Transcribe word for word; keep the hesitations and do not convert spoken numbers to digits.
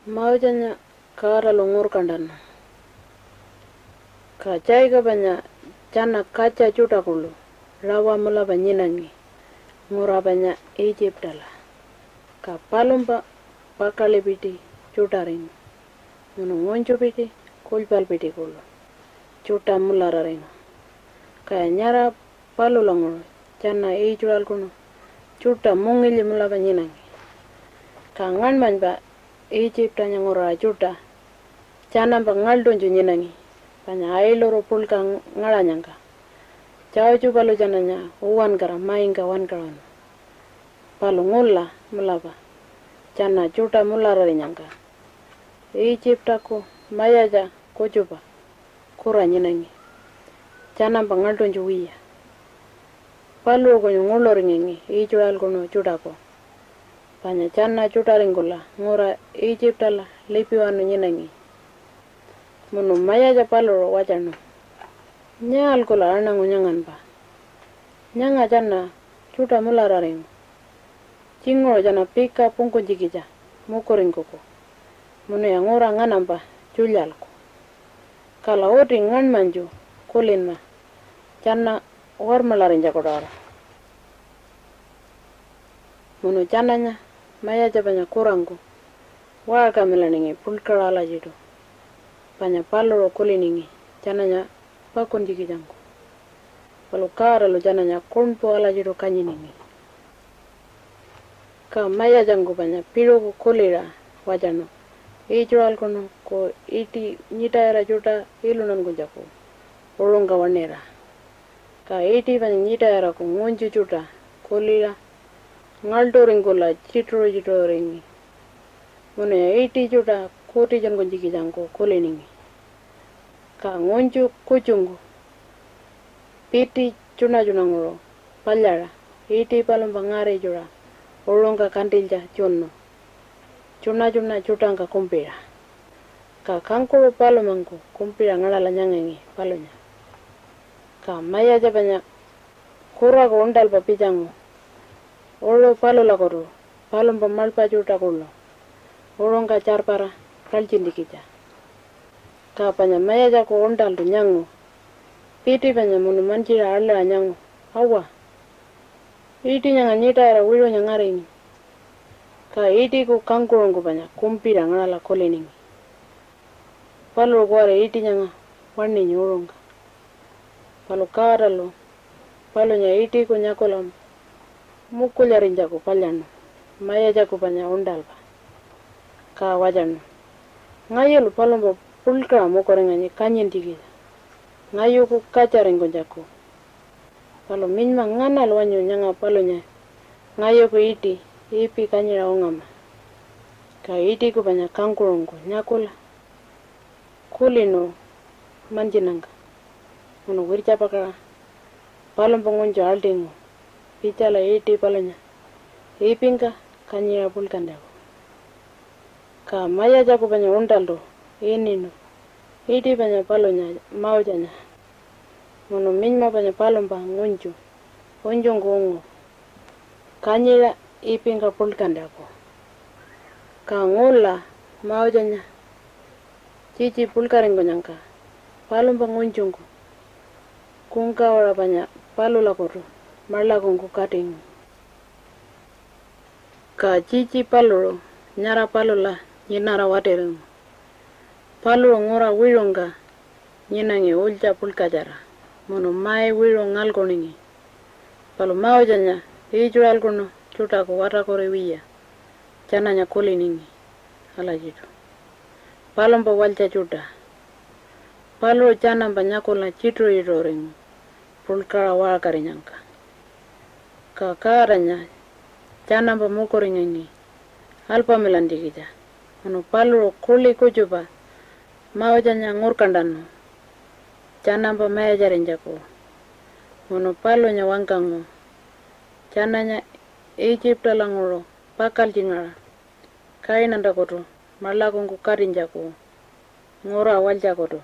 Mosenya Godalu ngurkantanu. Ka Jacobanya tjana katja tjuṯa kuḻu rawa mulapa nyinangi ngura panya Itjipala. Ka palumpa pakaḻipiti tjuṯaringu munu ngunytjupiti kulypalpiti kuḻu tjuṯa mulararingu. Kaya nyara palulanguṟu tjana Israelkunu tjuṯa mungilyi mulapa nyinangi. Ka ngaṉmanypa Itjipanya nguraṟa tjuṯa tjanampa ngaḻṯunytju nyinangi, panya ailuru puḻka ngaṟanyangka Josephalu tjananya uwankara maingka wankaṟunu. Palu ngula mulapa tjana tjuṯa mulararinyangka Itjipaku mayatja kutjupa kura nyinangi tjanampa ngaḻṯunytju wiya. Paluṟu kunyu nguḻuringangi Israelkunu tjuṯaku, panya tjana tjuṯaringkula ngura Itjipala lipiwanu nyinangi. Munu mayatja paluṟu watjanu, "Nyaalkula aṉangu nyanganpa? Nyanga tjana tjuṯa mulararingu. Tjinguṟu tjana pika pungkunytjikitja mukuringkuku munuya ngura nganampa tjulyalku. Kala uti ngaṉmanytju kulinma tjana warmaḻarinytjaku-tawara." Munu tjananya mayatja panya kurangku waṟkamilaningi puḻkaṟa alatjiṯu, panya paluṟu kuliningi tjananya pakuntjikitjangku. Palu Godalu tjananya kuṉpu alatjiṯu kanyiningi. Ka mayatjangku panya piṟuku kuliṟa watjanu Israelkunu ku iṯi nyiṯayira tjuṯa iluntankunytjaku uṟungka waṉira. Ka iṯi panya nyiṯayiraku ngunytju tjuṯa kuliṟa ngaḻṯuringkula tjituṟu-tjituṟuringi. Munuya iṯi tjuṯa kutitjunkunytjikitjangku kuliningi. Ka ngunytju kutjungku piti tjuṉa-tjuṉanguṟu palyaṟa iṯi palumpa ngaritjuṟa uṟungka kantilytja tjunu tjuṉa-tjuṉa tjuṯangka kumpiṟa. Ka kangkuṟu palumangku kumpiṟa ngaṟala nyangangi palunya. Ka mayatja panya kuraku uṉṯalpa pitjangu uṟu palulakutu palumpa maḻpa tjuṯa kuḻu uṟungka tjarpara kalytjintjikitja. Ka panya mayatjaku uṉṯaltu nyangu piti panya munu mantjiṟa aḻaṟa nyangu, "Awa, iṯi nyanga nyiṯayira wiṟunya ngaringi." Ka iṯiku kangkuṟungku panya kumpiṟa ngaṟala kuliningi. Paluṟu kuwari iṯi nyanga waṉinyi uṟungka. Palu Godalu palunya iṯiku nyakula mukulyarinytjaku palyaṉu mayatjaku panya uṉṯalpa. Ka watjanu, "Ngayulu palumpa puḻkaṟa mukuringanyi kanyintjikitja ngayuku katjaringkunytjaku. Palu minyma nganalu wanyu nyanga palunya ngayuku iṯi ipi kanyiṟa ungama?" Ka iṯiku panya kangkuṟungku nyakula kulinu mantjinnyangka munu wirtjapakaṟa palumpa ngunytju aḻṯingu pitjala iṯi palunya ipingka kanyiṟa puḻkantjaku. Ka mayatjaku panya uṉṯaltu ininu iṯi panya palunya Mosanya munu minyma panya palumpa ngunytju unytjungku ungu kanyiṟa ipingka puḻkantjaku. Ka ngula Mosanya tjitji puḻkaringkunyangka palumpa ngunytjungku kungkawaṟa panya palulakutu maḻakungku katingu. Ka tjitji paluṟu nyara palula nyinara watiringu. Paluṟu ngura wiṟungka nyinangi ulytja puḻkatjara munu mai wiṟu ngalkuningi. Palu Mosanya Israelkunu tjuṯaku watarkuri wiya tjananya kuliningi alatjiṯu, palumpa walytja tjuṯa. Paluṟu tjanampa nyakula tjituṟu-tjituṟuringu puḻkaṟa waṟkarinyangka. Ka Godanya tjanampa mukuringangi alpamilantjikitja munu paluṟu kuḻi kutjupa Mosanya ngurkantanu tjanampa mayatjarinytjaku munu palunya wangkangu, "Tjananya Itjipalanguṟu pakaltjingaṟa Kainantakutu maḻakungku katinytjaku ngura walytjakutu."